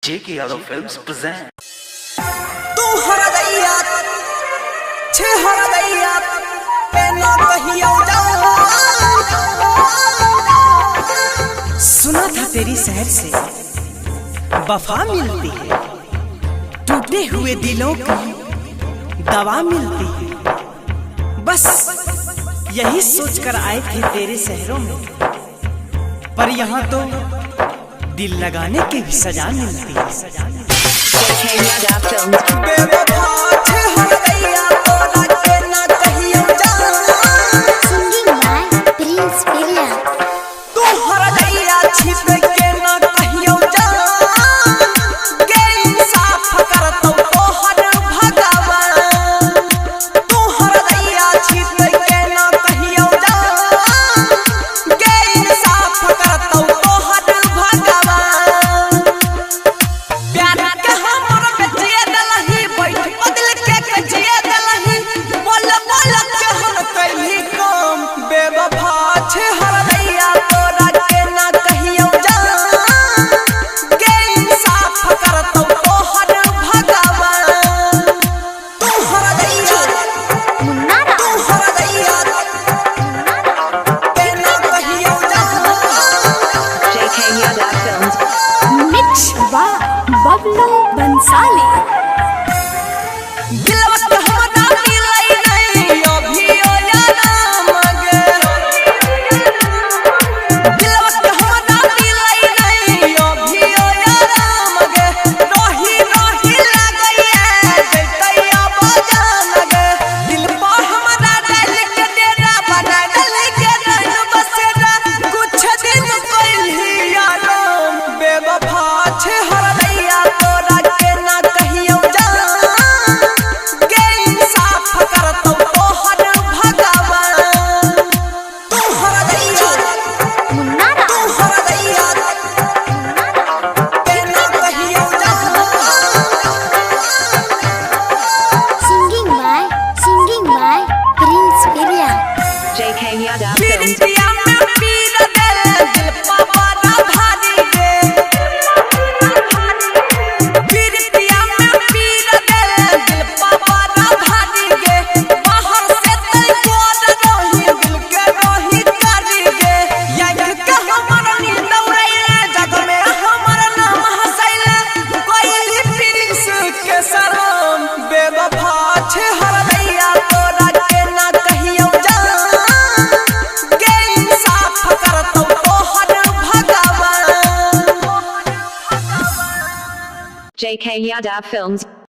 J.K. Yadav Films present. तू हर दैया छे हर दैया पेना कहियो जा। सुना था तेरी शहर से वफा मिलती है, टूटे हुए दिलों की दवा मिलती है। बस यही सोचकर आए थे तेरे शहरों में, पर यहाँ तो दिल लगाने की भी सजा मिलती है। बेवफा छे हर दैया तोरा के ना कहियो जा। Singing by Prince Piriya. तू हर दैया छिप के ना कहियो जा। के इंसाफ करतौ तोहर भगवान। तू हर दैया छिप के ना कहियो जा। के इंसाफ करतौ तोहर भगवान। प्यार के हमर बेचिए दलही बैठ बदल के कचिए दलही बोल बोल के हम कैली काम। बेवफा छे हर दैया तोरा के ना कहियो जा। के इंसाफ करतौ तोहर भगवान। तू हर दैया Munna तू हर दैया के ना कहियो जा। JK Yadav Films. Mix by Bablu Bansali. दिलवा के हमरा मिलै नहीं अभी ओ जाना मगे। दिलवा के हमरा मिलै नहीं अभी ओ जाना मगे। रही रही लगैया जैतैया बजान गे। दिल पर हमरा डाल के डेरा बना डाल के रैन बसेरा। कुछ दिन कैलही आराम। बेवफा छे हर दैया तोरा के ना कहियो जा। के इंसाफ करतौ तोहर भगवान। तू हर दैया Munna तू हर दैया के ना कहियो जा। Singing by Prince Piriya. JK Yadav Films. पीरतिया में पीर देल दिल पवारा भारी गे। पीरतिया में पीर देल दिल पवारा भारी गे। बाहर से तै गोर रही दिल के रही कारी गे। यांक के हमर नींद उड़ैले जग में हमर नाम हसैले। कोइली प्रिंस के शरम। बेवफा छे हर दैया तोरा के ना कहियो जा। के इंसाफ करतौ तोहर भगवान। JK Yadav Films.